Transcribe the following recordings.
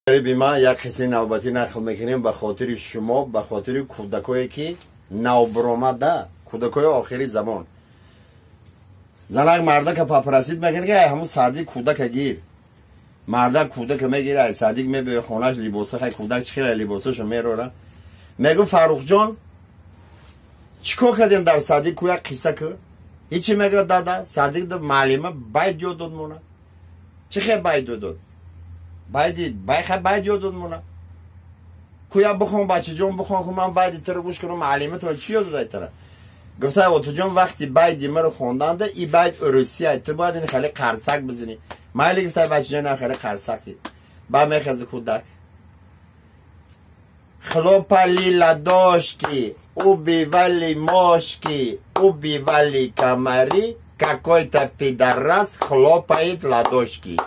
Бима як қисми навбатӣ нақл мекунем ба хотири шумо, ба хотири кӯдакое ки навбуромада, кӯдакои охири замон. Занак мардака попросить мекунад, ки ай ҳамун садик кӯдака гир. Мардак кӯдака мегира, ай садик мебиёй хонаш, либоса, хай кӯдак чӣ хела либосашо мерора. Мегӯ Фаррухҷон, чӣ кор кардем дар садик, ку як қисса ку? Ҳичи мегӯяд дада, садик муаллима байд ёд дод мона. Чӣ хел байд ёд дод? Байди, байха байд ёд дод мона. Куя бихон бачаҷон, бихон, ку ман байди тара гӯш кунам, муаллима то чӣ ёд додай тара? Гуфта отуҷон, вақти байди маро хонданда, и байд урусия, ту бояд ин хеле қарсак бизанӣ. Майли гуфта бачаҷон, хеле қарсаки. Ба мехези кӯдак. Хлопали ладошки, убивали мошки, убивали комари, какой-то пидорас хлопает ладошки.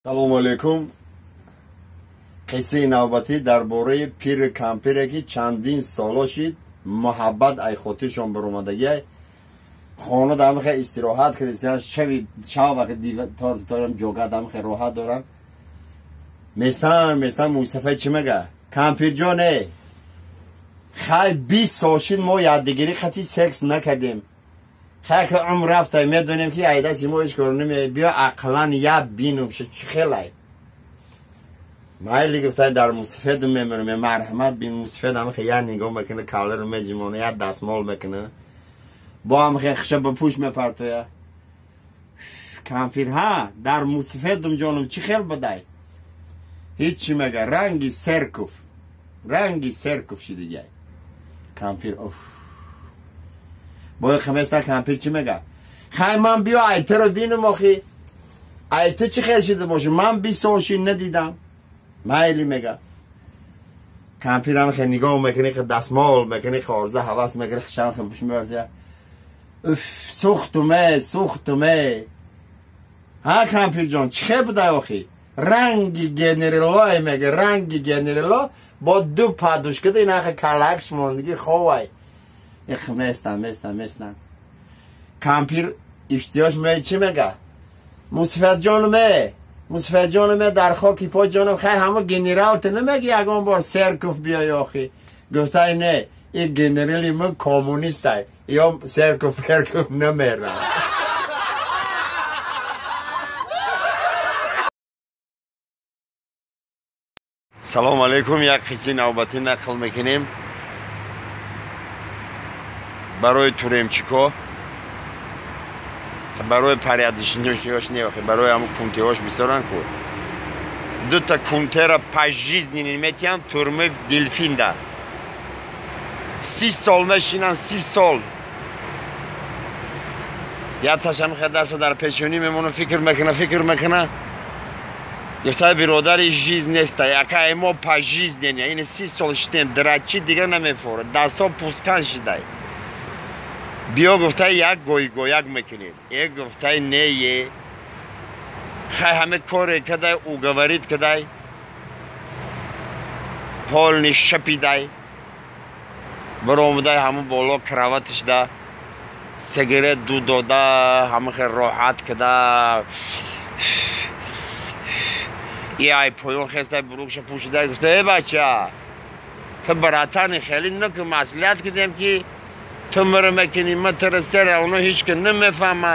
Салом алейкум. Қиссаи навбатӣ дар бораи пири кампире ки чандин соло шид муҳаббат ай хотиршон баромадагиай. Хона дамхе истироҳат кардисиян, шави шав вақт тор торам ҷога дамхе роҳат дорам. Местан, местан мусафай чӣ мега? Кампирҷон, э хай 20 сол шид мо якдигарӣ хати секс накардем. Хай ки умр рафта, медонем ки айдаси мо ҳеҷ кор намеояд. Биё ақлан як бинум чӣ хелай. Майли гуфтай дар мусафеду мемирам, марҳамат бин мусафед ҳамахе як нигоҳ мекуна, каларо меҷимона, як дастмол мекуна. Бо ҳамахе хиша ба пӯш мепартоя. Кампир, ҳа, дар мусафедум ҷонум чӣ хел будай? Ҳичи мега, ранги серкуф. Ранги серкуф шидигай. Кампир, оф. Бои хаместа кампир чӣ мега? Хай ман биё айтаро бинум охи. Айта чӣ хел шида боша? Ман 20 сол шид надидам. Майли мега. Кампир ҳам хе нигоҳ мекунӣ, хе дастмол мекунӣ, хе орза ҳавас мекунӣ, хишам хе пӯш мебард. Уф, сӯхтуме, сӯхтуме. Ҳа кампирҷон, чӣ хел будай охи? Ранги генералое мега, ранги генерало бо ду падушкада ин ҳахе калакш мондагӣ ховай. Их местан, местан, местан. Кампир иштиёш ме чӣ мега? Мусафедҷонуме, мусафедҷонуме, дар хоки по ҷонум, хай ҳамо генерал ту намеги ягон бор серкуф биёй охи. Гуфтай не, и генерали мо коммунистай, ё серкуф перкуф намера. Салом алейкум, як қисси навбатӣ нақл мекунем барои туремчико, барои парядишнёш не, барои ҳамун кунтеҳош бисёран ку. Дута кунтера пожизненно метиҳанд турмаи Делфинда. 30 сол мешинанд, 30 сол. Якташам даста дар пешонӣ мемона, фикр мекуна, фикр мекуна. Гуфта биродари жизнь неста, якай мо пожизненно, ин 30 сол шидем, драчи дигар намефорад, дастҳо пускан шидай. Биё гуфта як гойгояк мекунем. Э гуфтай не е. Хай ҳаме коре кадай, уговорит кадай. Полни шапидай. Баромадай ҳамун боло кроватишда. Сигарет ду дода, ҳама хел роҳат када. И ай поён хестай бурукша пӯшидай, гуфта э бача, ту братани хеле наку маслиҳат кидем ки ту мара мекунӣ, ма тара сера, оно ҳеҷ ки намефаҳма.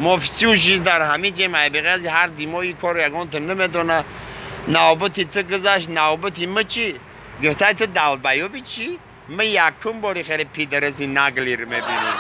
Мо всю жизнь дар ҳамин ҷем, айбиғази ҳар димои кор ягон ту намедона. Навбати ту гузашт, навбати ма чӣ? Гуфтай ту долбоёби чӣ? Ма якум бори хеле пидораси наглир мебинем.